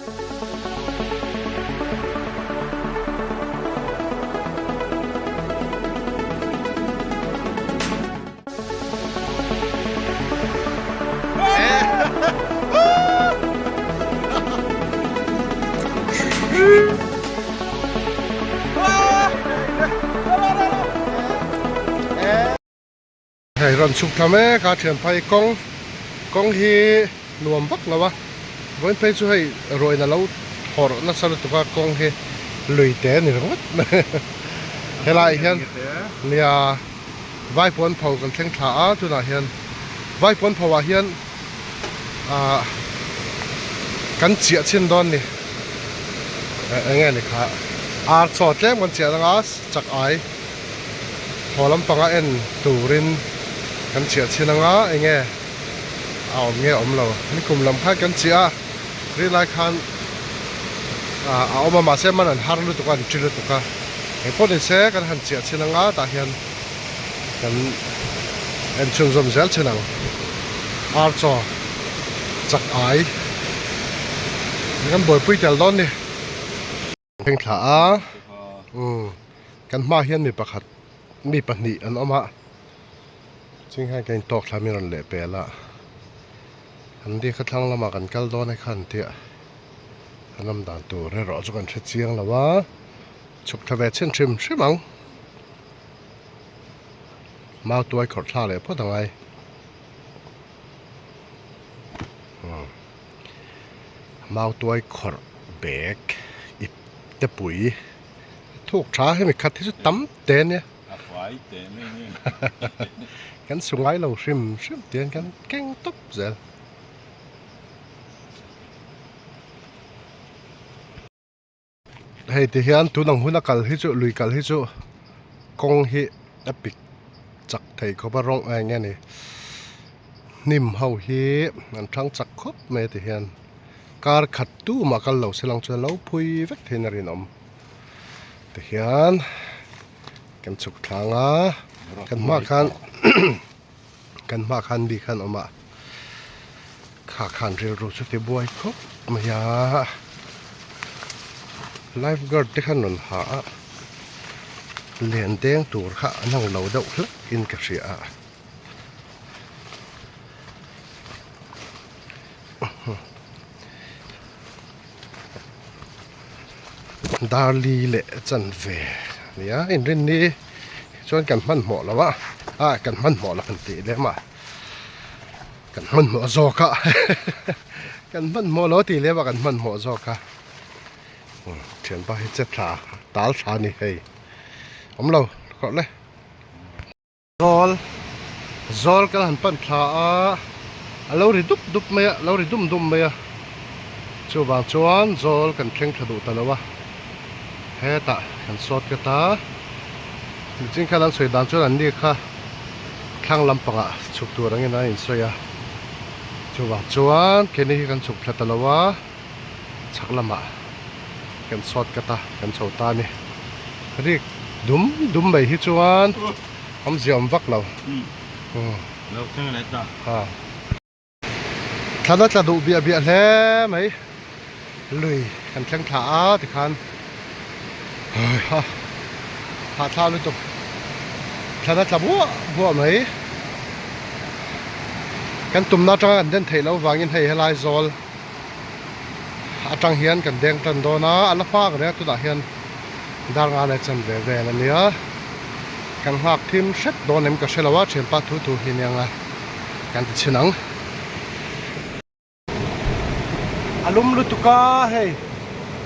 Hei rawn chhuk thla mek a thian phai kawng kawng hi nuam vak lo a vawiin phei chu hei ruahin a lo thawrh nasa lutuk a kawng hi lui te a ni ringawt mai helaiah hian nia Vaipuan pho kan thleng thla a tunah hian Vaipuan pho ah hian ah kan chiah chhin dawn ni eng nge ni kha ar chaw tlem kan chiah anga chak ai haw lampanga en turin kan chiah chhin anga eng nge a awm nge awm lo nikum lam khan kan chiah a ri lai khan ah a awm a mahse man an har lutuk a an ti lutuk a engpawh ni se kan han chiah chhin anga tah hian kan en chhunzawm zel chhin ang ar chaw chak ai kan buaipui tel dawn ni thleng thla a umm kan hmaah hian mi pakhat mi pahnih an awm a ching hian ka intawk thla min rawn leh pel a an ni kha thlang lamah kan kal dawn e khan tia an awm dan tur erawh chu kan hre chiang lo a chhuk thla ve chhin hrim hrim ang. Mau tuai khawrh thla leh phawt angai mau tuai khawrh bag ip te pui thuk tha hemi khat hi chu tam te ania kan su ngai lo hrim hrim tiang kan keng tawp zel. Hei ti hian tun ang huna kal hi chu lui kal hi chu kawng hi a pik chak thei khawp a rawng eng nge ni hnim ho hi an thang chak khawp mai a ti hian kar khat tumah kal lo se lang chuan lo phui vek theiin a rinawm ti hian kan chhuk thlang a kan hmaah khan kan hmaah khan mi khan awm a kha khan rilru chu ti buai khawp mai a life guard te khan rawn ha a len deng tur kha an ang lo deuh hlek in ka hria a Darli leh chanve a ni a inrinni chuan kan hmanhmawh lo a ah kan hmanhmawh lo han tih lem a kan hmanhmawh zawk a kan hmanhmawh lo tih lem a kan hmanhmawh zawk a thianpa hi che thla tal thla a ni hei awm lo khawrh le. Zawl zawl kan han pan thla a a lo ri dup dup mai a lo ri dum dum mai a chuvang chuan zawl kan thleng thla duh ta lo a hetah kan sawt ka ta nichin khan an sawi dan chuan an ni kha thlang lampangah chhuk tur angin an insawi a chuvang chuan keini hi kan chhuk thla ta lo a. Chhak lamah kan sawt kat a, kan chho ta a ni. Rik dum dum mai hi chuan awmzia awm vak lo. Thlan a tla duh biah biah hle mai. Lui kan thleng thla a tikhan ha hahthlak lutuk. Thlan a tla buah buah mai. Kan tumna atanga kan den theih loh vangin hei helai zawl. atang hian kan deng tan dawn a a la hma reng a tunah hian dar nga leh chan ve vel a nia kan nghak thim hrep dawn em ka hre lo a thianpa thu thu hi nia nga kan ti chhin ang. A lum lutuk a hei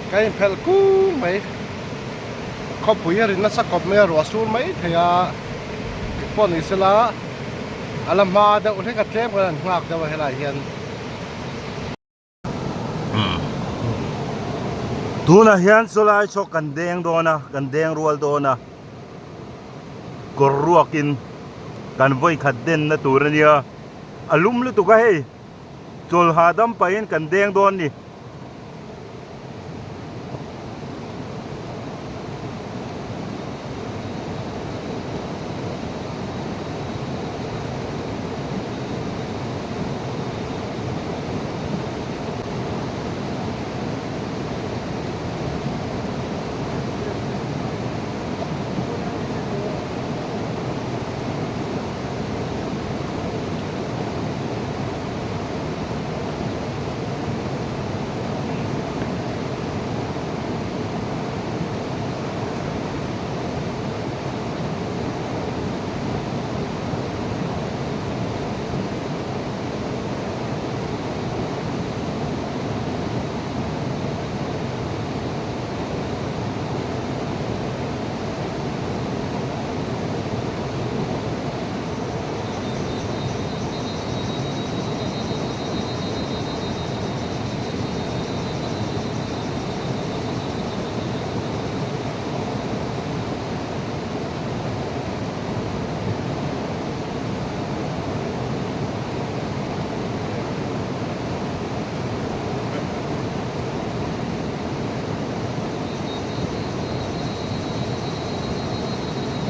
ka inphelh kung mai khawpui a rin nasa kawp mai a ruah sur mai thei a engpawh ni sela a la hma deuh hlek a tlem kan han nghak deuh a helaiah hian. Tunah hian chulai chaw kan deng dawn a, kan deng rual dawn a, kawr ruakin kan vawi khat denna tur a nia, a lum lutuk a hei, chawl hahdam pahin kan deng dawn a ni.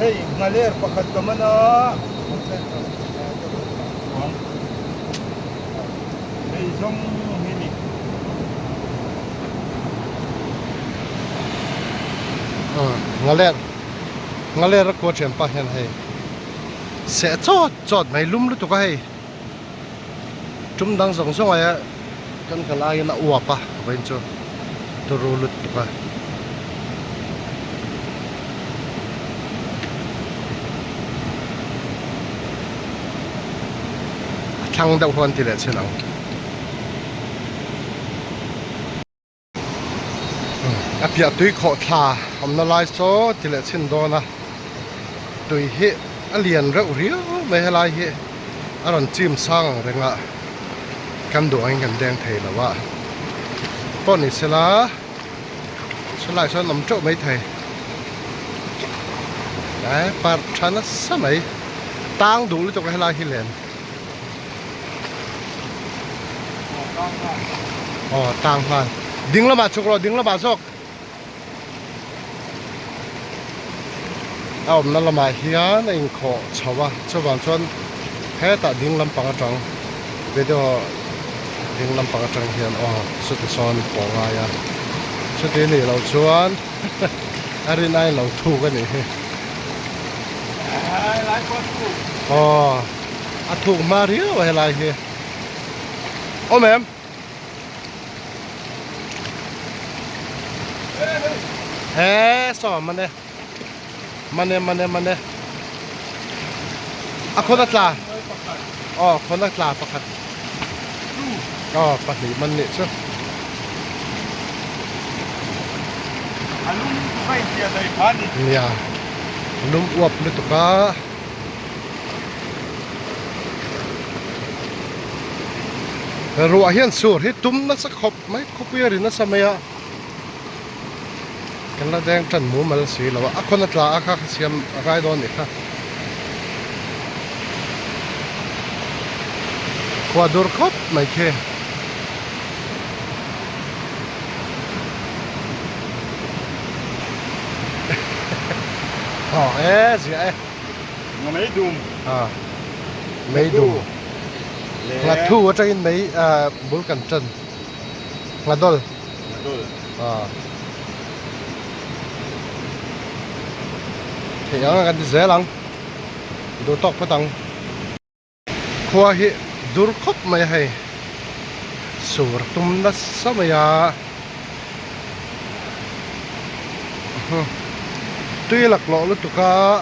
Hei nghaler pakhat ka man a. Hei zawng hi ni. Nghaler nghaler a kua thianpa hian hei seh chawt chawt mai lum lutuk a hei. Tum dang zawng zawng aia kan kal aiin a uap a vawiin chu turu lutuk a. A thlang deuh huan ti leh chin ang. A piah tui khawh thla awmna lai saw ti leh chhin dawn a tui hi a lian reuh riau mai helai hi a rawn chim sang ang reng a kan duh angin kan deng thei lo a pawh ni sela chulaiah chuan awm teuh mai thei eh parh tha nasa mai tang duh lutuk a helai hi len. Aw tang nghal ding lamah chhuk rawh ding lamah zawk a awmna lamah hian a inkhawh chho a chuvang chuan hetah ding lampang atang video ding lampang atang hian aw chuti sawn pawh ngai a chuti nih loh chuan a rin aiin lo thuk a nih hi aw. A thuk hma riau a helai hi. Awm em? He saw mane. Mane mane mane. A khawn a tla. Aw khawn a tla pakhat. Aw pahnih man nih chu. A lum mai tia dai pha ni. Nia. Lum uap lutuk a. Ruah hian sur hi tum nasa khawp mai khawpui a ri nasa mai a kan la deng tan mumal si lo a a khawn a tla a kha kha siam a ngai dawn nih kha khua dur khawp mai khi. Aw e ziah e. Nga mei dum. A mei dum. Nga thu atangin mei bul kan tan. Nga dol. Nga dol. A. Theih ang kan ti zel ang. Duh tawk phawt ang. Khua hi dur khawp mai a hei sur tum nasa mai a tui laklawh lutuk a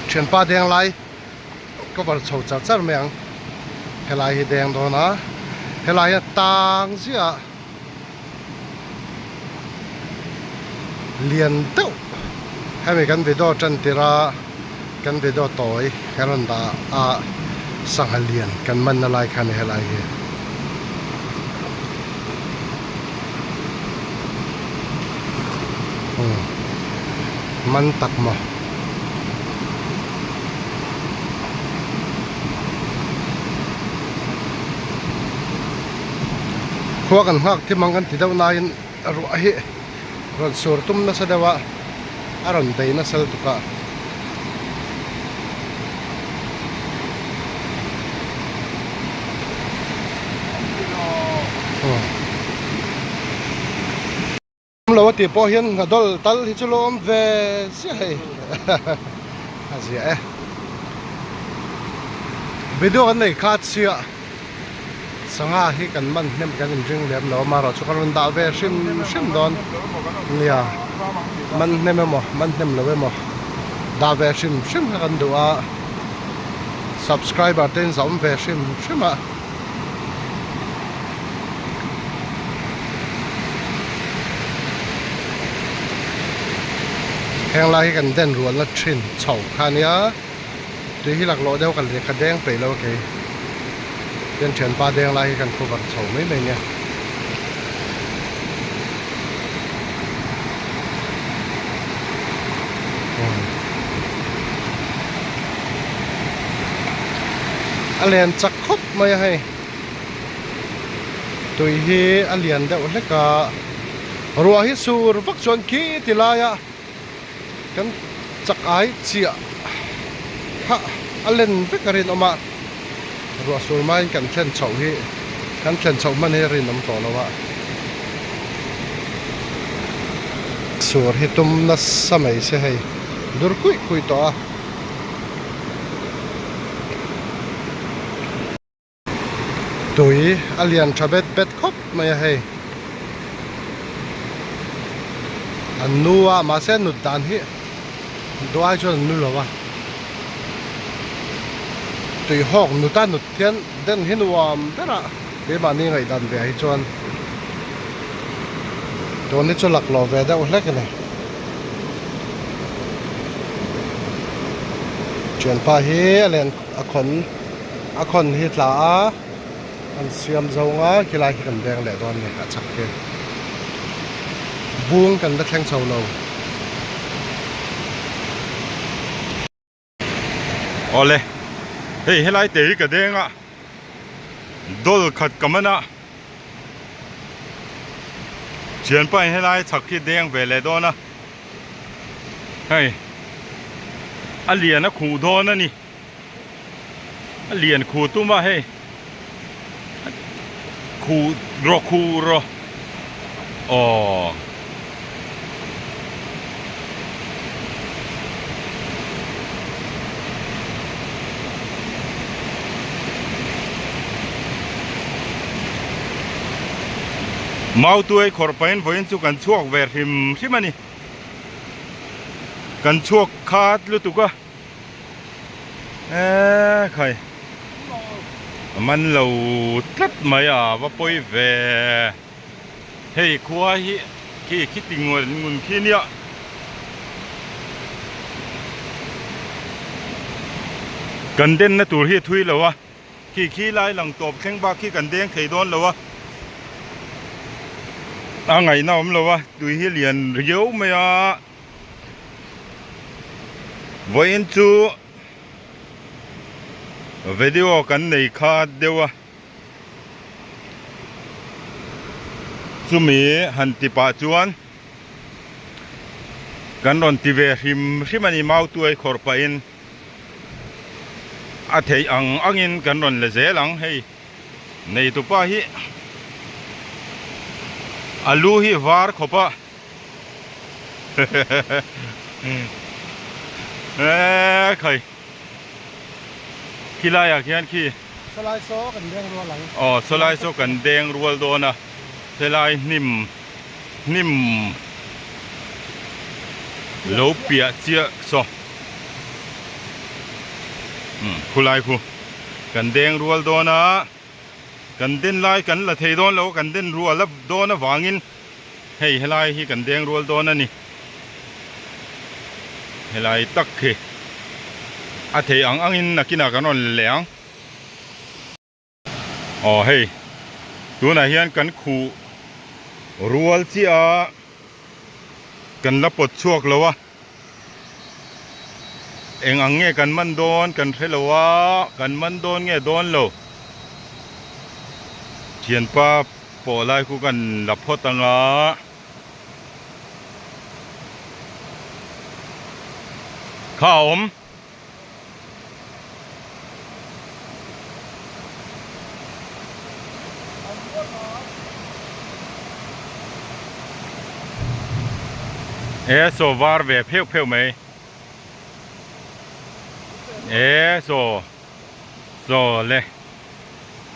thianpa deng lai cover chho char char mai ang helai hi deng dawn a helai hi a tang ziah a. Lian deuh hemi kan video tan tir a kan video tawi kan rawn dah a sangha lian kan man na lai kha a ni helai hi. Man tak maw. Khua kan nghak thim ang kan ti deuh naiin ruah hi rawn sur tum nasa deuh a a rawn bei nasa lutuk a. Lo a tih pawh hian a dawl tal hi chu lo awm ve ziah hei a ziah e. Video kan nei kha chiah sangha hi kan man hnem kan inring lem lo amaherawh chu kan rawn dah ve hrim hrim dawn nia man hnem emaw man hnem lo emaw dah ve hrim hrim kha kan duh a subscriber te in zawm ve hrim hrim a. Heng lai hi kan den rualna thin chho kha ania tui hi laklawh deuh kan lehkha deng peih lo a kei tin thianpa deng lai hi kan cover chho mai mai nia. A len chak khawp mai a hei tui hi a lian deuh hlek a. Ruah hi sur vak chuan khi ti laia kan chak ai chiah kha a len vek a rinawm a, ruah sur hmain kan thlen chhoh hi kan thlen chhoh hman hi a rinawm tawh lo a, sur hi tum nasa mai se hei dur kuih kuih tawh a. Tui a lian tha bet bet khawp mai a hei. An nu a mahse nut dan hi duh ai chuan an nu lo a. Tui hawk nut a nut hian den hi nuam ber a keimahni ngaihdan ve ah hi chuan tun hi chu laklawh ve deuh hlek a ni. Thianpa hi a len a khawn. A khawn hi tla a, an siam zo nga khilai khi kan deng leh dawn a ni a chak hi. Bung kan la thleng chho lo. Awle, hei helai te hi ka deng a, dawl khat ka man a, thianpa in helai chhak hi deng ve leh dawn a, hei a lian a khuh dawn a ni. A lian khu tum a hei khu rawh khu rawh aw. Mautuai khawrh pahin vawiin chu kan chhuak ve hrim hrim a ni kan chhuak khat lutuk a. Eee khai a man lo tlat mai a va pawi ve hei khua hi khi khi ti ngun ngun khi nia kan den na tur hi a thui lo a khi khi lai lang tawp thleng bak khi kan deng thei dawn lo a a ngaihna awm lo a tui hi lian riau mai a. Vawiin chu video kan nei kha deuh a chumi han ti pah chuan kan rawn ti ve hrim hrim a ni mau tuai khawrh pahin a theih ang angin kan rawn la zel ang hei neitupa hi a lu hi var khawp a. Eee khai khi laiah khian khi Sawlai saw kan deng rual ang. Aw sawlai saw kan deng rual dawn a helai hnim hnim lo piah chiah saw umm khulai khu kan deng rual dawn a kan den lai kan la thei dawn lo kan den rual a dawn avangin. Hei helai hi kan deng rual dawn a ni. Helai tak hi a thei ang angin nakinah kan rawn leh ang. Aw hei tunah hian kan khuh rual chiah a kan la pawt chhuak lo a. Eng ang nge kan man dawn kan hre lo a kan man dawn nge dawn lo. Thianpa. Pawh lai khu kan la phawt ang a. Kha a awm. E saw var ve pheuh pheuh mai. E saw. Chaw le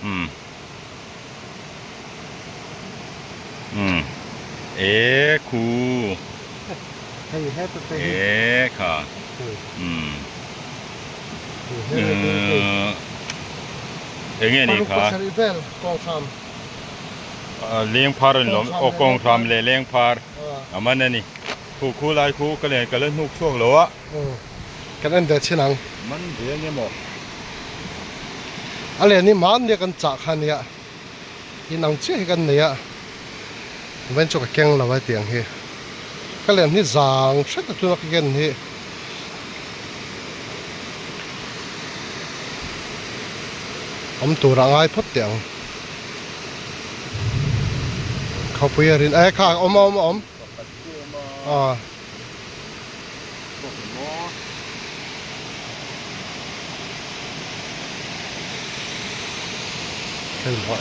umm umm e khu e kha umm eng nge ni kha leng phar an lawm aw kawng hram leh leng phar a man a ni khu khu lai khu ka len ka la hnuk chhuak lo a. Kan en ve chin ang. Man ve ang emaw? A len hi mahni kan chah kha ania. In ang chiah hi kan nei a. Vawiin chu ka keng lo a tiang hi. Ka len hi zang hret a tuna ka ken hi. Awm tur a ngai phawt teh ang. Khawpui a rin e kha awm a awm a awm aw.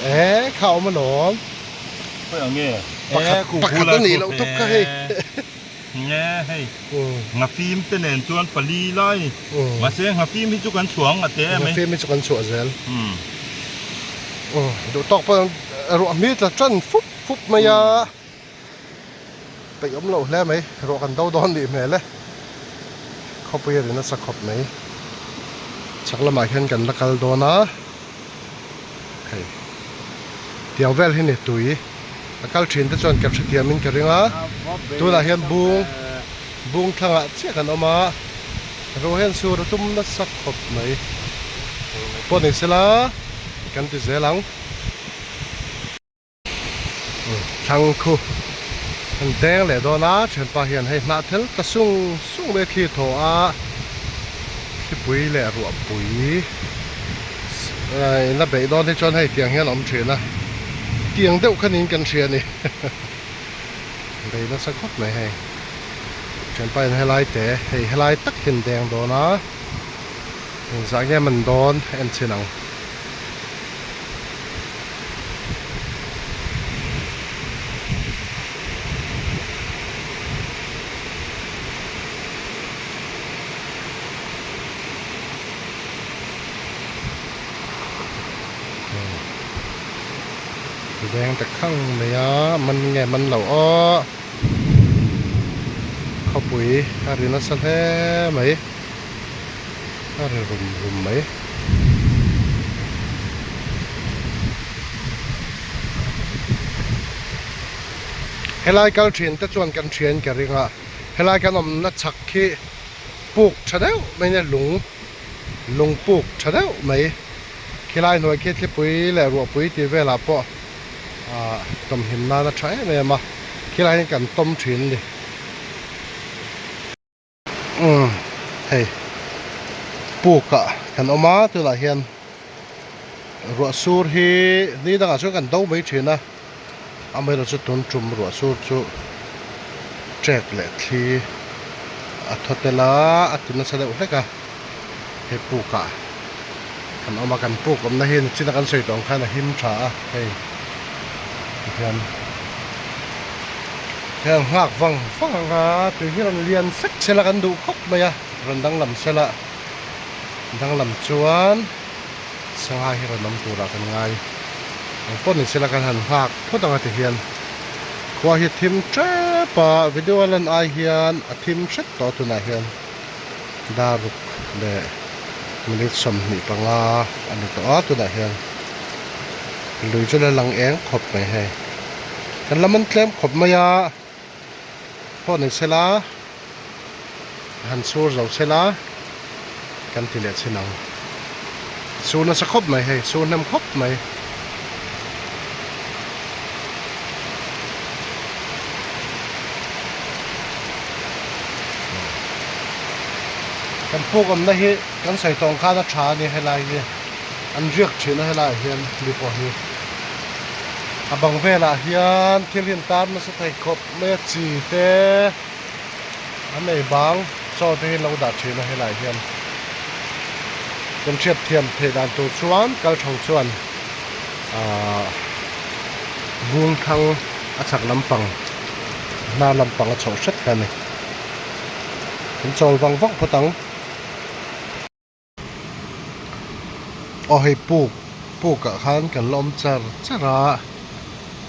E kha awm alawm. Pakhat pakhat a nih loh tawp kha hei. Nge hei nghafim te nen chuan pali lai mahse nghafim hi chu kan chhuah ang a te em e. Nghafim hi chu kan chhuah zel. Duh tawk pawh ruah hmil tla tan fup fup mai a. Peih awm loh hle mai ruah kan do dawn nih hmel e. Khawpui a ri nasa khawp mai. Chhak lamah hian kan la kal dawn a. Hei tiang vel hi ni tui a kal thin te chuan ka hrethiam in ka ring a tunah hian bung bung thlangah chiah kan awm a ruah hian sur a tum nasa khawp mai pawh ni sela kan ti zel ang. Thlang khu an deng leh dawn a thianpa hian hei hnah thel ta sung sung mai a thli thaw a thlipui leh ruahpui in a beih dawn hi chuan hei tiang hian a awm thin a tiang deuh kha niin kan hria a ni bei nasa khawp mai hei thianpa hian helai te hei helai tak hi an deng dawn a engzah nge man dawn en chhin ang. Veng ta khang mai a man nge man lo aw khawpui a ri nasa hle mai. A ri rum rum mai. Helai kal thin te chuan kan thian ka ring a, helai kan awmna chhak khi puk tha deuh mai nia lung lung puk tha deuh mai khilai hnuai khi thlipui leh ruahpui tih velah pawh ah tawmhim nan a tha em em a khilai hi kan tawm thin a ni. Umm hei puk ah kan awm a tunah hian ruah sur hi ni dangah chuan kan do mai thin a amaherawhchu chu tun tum ruah sur chu trek leh thli a thaw tel a a ti nasa deuh hlek a hei puk ah kan awm a kan puk awmna hi nichina kan sawi tawh ang khan a him tha a hei tihian. Heng nghak vang vang ang a tui hi rawn lian sek sela kan duh khawp mai a rawn danglam sela danglam chuan sangha hi rawn awm turah kan ngai ang pawh ni sela kan han nghak phawt ang a ti hian khua hi thim tep a video a lan ai hian a thim hret tawh tunah hian dar ruk leh minute 25 a ni tawh a tunah hian lui chu la lang eng khawp mai hei. Kan lam an tlem khawp mai a, pawh nei sela han sur zo sela kan ti leh chin ang. Sur nasa khawp mai hei, sur hnem khawp mai. Kan puk awmna hi kan sawi tawng khan a tha a ni helai hi. An riak thin a helaiah hian mi pawh hi a bang velah hian thil hi an tar nasa thei khawp mai a chi te an ei bang chaw te hi an lo dah thin a helaiah hian kan hriat thiam theih dan tur chuan kal tho chuan ahh bung thlang a chhak lampang hnar lampang a chhoh hret kha a ni kan chawl vang vang phawt ang. Aw hei puk puk ah khan kan la awm char char a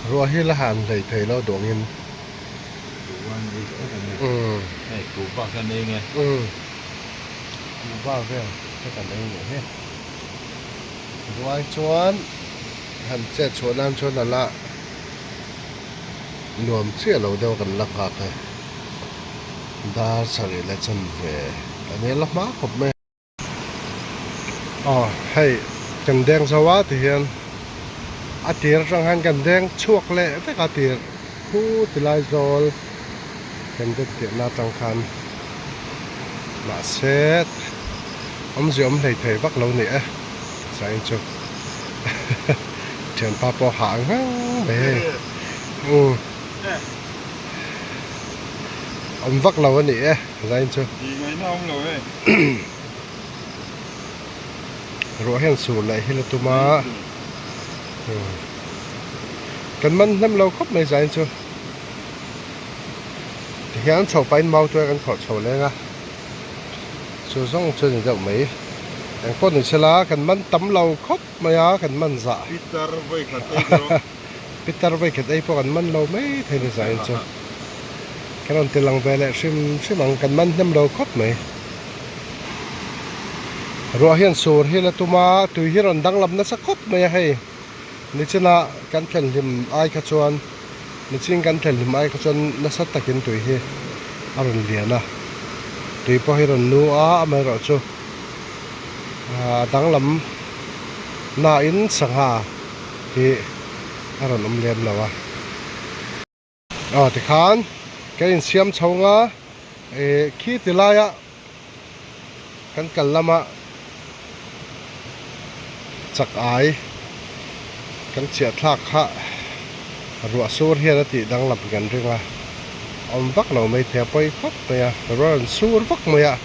ruah hi la han hlei thei lo duh angin umm umm kuhva vel te kan ei nih hi duh ai chuan han chet chhuah nan chuan a la nuam chiah lo deuh kan la nghak e dar sarih leh chanve a nia la hma khawp mai. Aw hei kan deng zo a ti hian a tir atang hian kan deng chhuak leh vek a tir khu ti lai zawl kan den tirhna atang khan mahse awmzia awm hlei thei vak lo ni e zain chu thianpa pawh hah ngang mai hei. Umm. Awm vak lo a ni e zain chu. Ruah hian sur leh hi la tum a. Kan man hnem lo khawp mai zain chu. Tihian chho pahin mau tuai kan khawrh chho leng a. Chu zawng chu a ni deuh mai. Engpawh ni sela kan man tam lo khawp mai a kan man zah. Pitar vawikhat ei pawh. Pitar vawikhat ei pawh kan man lo mai thei ni zain chu. Kan rawn ti lang ve leh hrim hrim ang kan man hnem lo khawp mai. Ruah hian sur hi la tum a tui hi rawn danglam nasa khawp mai a hei. Nichina kan thlen hlim ai kha chuan nichin kan thlen hlim ai kha chuan nasa takin tui hi a rawn lian a tui pawh hi rawn nu a amaherawhchu ah danglam nain sangha hi a rawn awm lem lo a. Aw tikhan ka insiam chho nga ih khi ti laia kan kal lama chak ai kan chhiah thlak kha ruah sur hian a tih danglam kan ring a awm vak lo mai thei a pawi khawp mai a ruah rawn sur vak mai a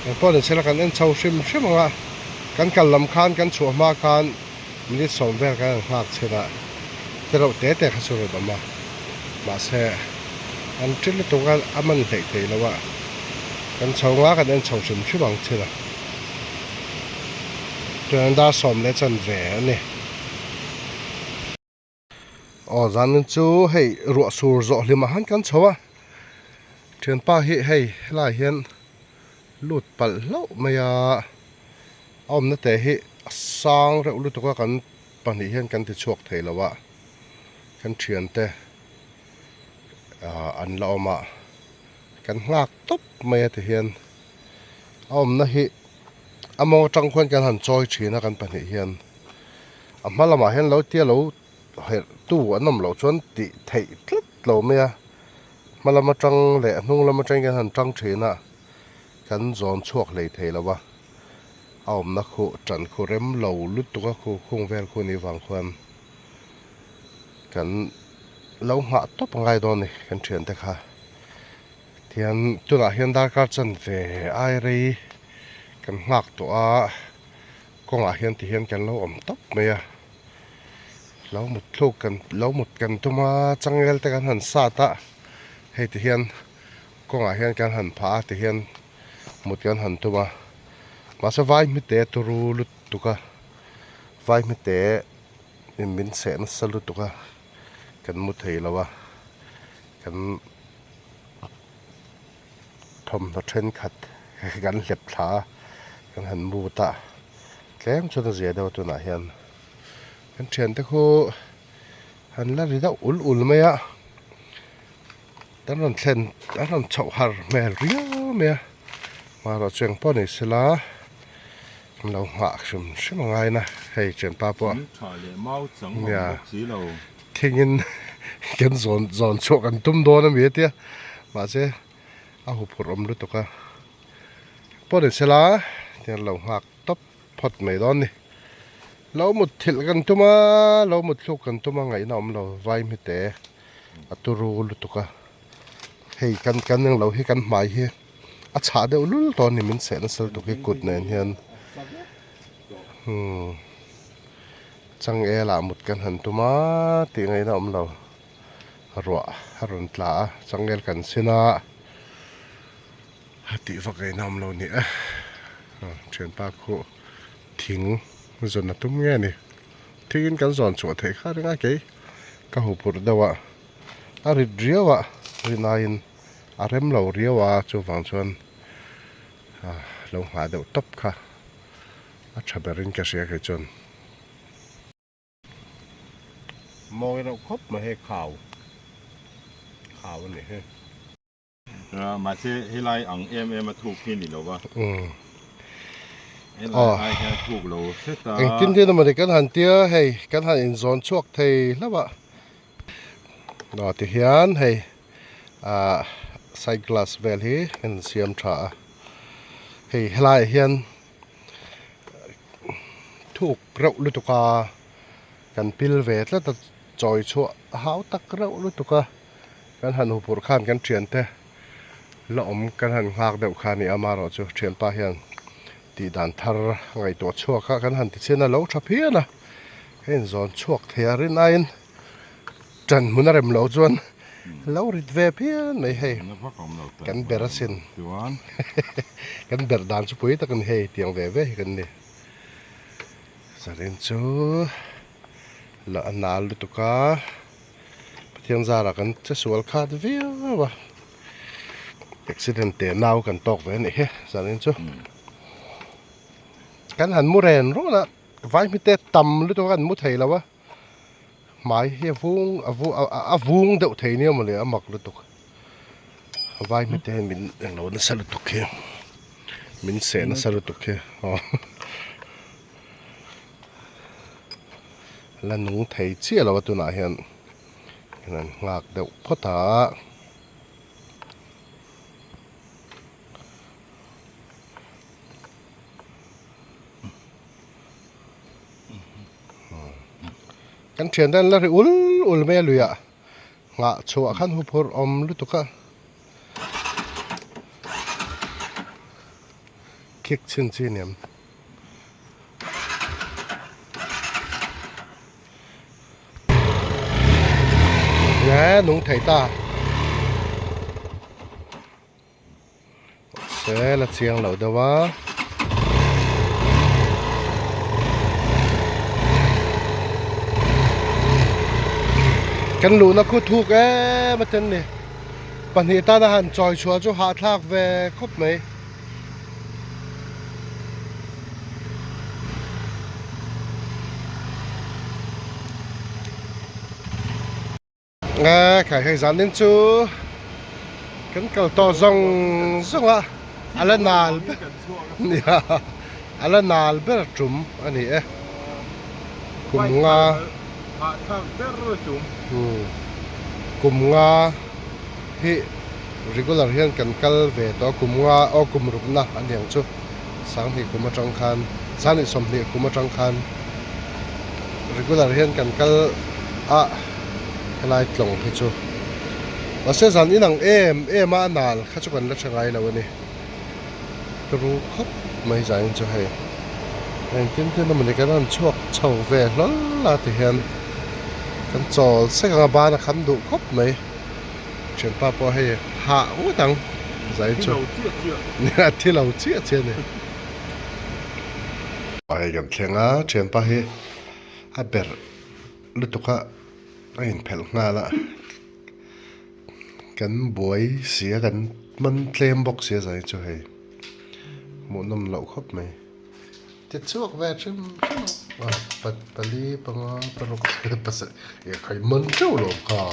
engpawh ni sela kan en chho hrim hrim ang a kan kal lam khan kan chhuah hma khan. Minute sawm vel kan han nghak chhin a, te reuh te te kha chu rawn awm a, mahse an ṭil lutuk a a man hleih thei lo a, kan chho nga kan en chho hrim hrim ang chhin a, chuan dar sawm leh chanve a ni. Aw zanin chu hei ruah sur zawh hlim ah han kan chho a, thianpa hi hei helaiah hian lut palh hlauh mai a. A awmna te hi a sang reuh lutuk a kan pahnih hian kan ti chhuak thei lo a kan thiante ah an la awm a kan nghak tawp mai a ti hian a awmna hi a mawng atang khuan kan han chawi thin a kan pahnih hian a hma lamah hian lo tia lo herh tu an awm loh chuan tih theih tlat lo mai a hma lam atang leh a hnung lam atangin kan han tang thin a kan zawn chhuak hlei thei lo a. A awmna khu tan khu rem lo lutuk a khu khung vel khu ni vang khuan kan lo nghah tawp a ngai dawn a ni kan thiante kha tihian tunah hian darkar chanve ai rei kan nghak tawh a kawngah hian tihian kan lo awm tawp mai a lo mut thluk kan lo mut kan tum a changel te kan han sat a hei tihian kawngah hian kan han phah a tihian. Mut kan han tum a mahse vai hmite turu lutuk a vai hmite in min cheh nasa lutuk a kan mu thei lo a kan thawmhnaw thenkhat kan hlep thla a kan han mut a tlem chuan a zia deuh a tunah hian kan thiante khu an la ri deuh ul ul mai a. An rawn thlen an rawn chhoh har hmel riau mai a marawh chu engpawh ni sela an lo nghah hrim hrim a ngai na hei thianpa pawh nia thingin kan zawn zawn chhuah kan tum dawn ami a tia mahse a huphurh awm lutuk a engpawh ni sela tiang lo nghak tawp phawt mai dawn ni lo mut thilh kan tum a lo mut thluk kan tum a ngaihna awm lo vai hmite. A turu lutuk a hei kan kan englo hi kan hmai hi a chhah deuh lul tawh a ni min seh nasa lutuk hi kut nen hian umm changel ah mut kan han tum a tih ngaihna a awm lo ruah a rawn tla a changel kan sin a a tih vak ngaihna a awm lo a ni e thianpa khu thing zawn a tum nge a ni. Thingin kan zawn chhuah theih kha ring a kei ka hu phurh deuh a a rit riau a rinaiin a rem lo riau a chuvang chuan ah lo nghah deuh tawp kha a tha berin ka hria kei chuan. Mawi reuh khawp mai hei khau khau a nih hi. Mahse helai ang em em a thuk hi ni lo va. Helai ai hian thuk lo hret a. Engtin tin emaw ni kan han tia hei kan han inzawn chhuak thei hlauh a. Aw tihian hei ah side glass vel hi kan siam tha a. Hei helaiah hian thuk reuh lutuk a kan pil ve tlat a. Chawi chhuah a hau tak reuh lutuk a, kan han huphurh khan kan thiante la awm kan han nghak deuh kha a ni a, amaherawhchu thianpa hian tih dan thar ngaihtuah chhuak a kan han ti chhin a, lo tha phian a, hei inzawn chhuak thei a rin aiin ṭan hmun a rem loh chuan lo rit ve phian mai hei kan ber asin kan ber dan chu pui tak a ni hei tiang ve ve hi kan ni zanin chu. La a nal lutuk a Pathian zarah kan che sual khat viau a accident teh nau kan tawk ve a nih hi zanin chu kan han mu ren run a vai hmite tam lutuk a kan mu thei lo a hmai hi a vung a vung a vung deuh thei nia mawle a mak lutuk vai hmite hian min englo nasa lutuk hi min seh nasa lutuk hi aw. La nung thei chiah lo a tunah hian kan han nghak deuh phawt a. Kan thian te an la ri ul ul mai a luiah nghah chhuah khan huphurh awm lutuk a. Khik chhin chi niam. Nge nung thei ta se la chiang lo deuh a kan luhna khu thuk em a ten ni pahnih tana han chawi chhuah chu hahthlak ve khawp mai. Nge khai hei zan din chu kan kal tawh zawng zawng a a la nal ber nia a la nal ber tum a ni e kum nga kum nga hi. Regular hian kan kal ve tawh a, kum nga aw kum rukna a ni ang chu. Sanghnih kum atang khan, sanghnih sawmhnih kum atang khan regular hian kan kal a helai tlawng hi chu. Mahse zan inang em em a a nal kha chu kan la tha ngai lo a ni. Turu khawp mai zanin chu hei. Engtin tin emaw ni kan rawn chhuak chho ve hlawl a ti hian kan chawl sek ang a ban a kham duh khawp mai. Thianpa pawh hei hah ngawt ang zai chu a thi lo chiah chiah a ni. Hei kan thleng a thianpa hi a berh lutuk a a inphelh nghal a kan buai si a kan man tlem bawk si a zai chu hei hmuhnawm loh khawp mai. Ti chhuak ve hrim hrim a pat pali panga paruk pasarih eh khai man teuh lo kha.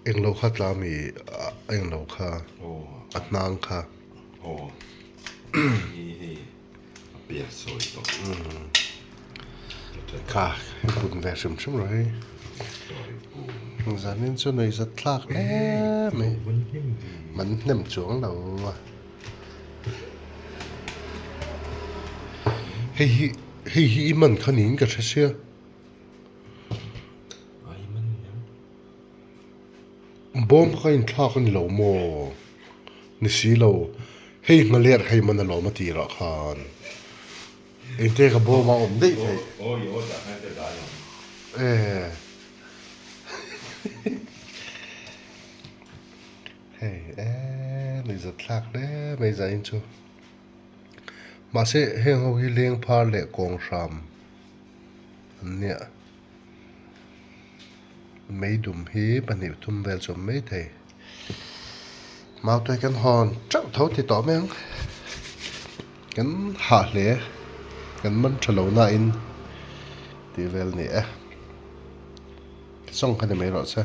Englo kha tla mi englo kha a hnang kha. Aw hi hei a pian sawi tawh. Kha hei pun ve hrim hrim rawh hei. Zanin chu nuih zat thlak hle mai. Man hnem chuang lo a. Hei hi hei hi i man kha niin ka hre sia. Bawm kha inthlak a ni lo maw? Ni si lo. Hei nghaler hei man alawm a tirah khan. Engte ka bawm a awm daih theih. E. Hei e nuihzat thlak hle mai zain chu. Mahse heng ho hi leng phar leh kawng hram. An nia. Meidum hi pahnih thum vel chu a awm maithei. Mautuai kan hawn teuh tho ti tawh mai ang. Kan hah hle. Kan man tha lo nain tih vel a ni e. Tisawng kha ni mai rawh se.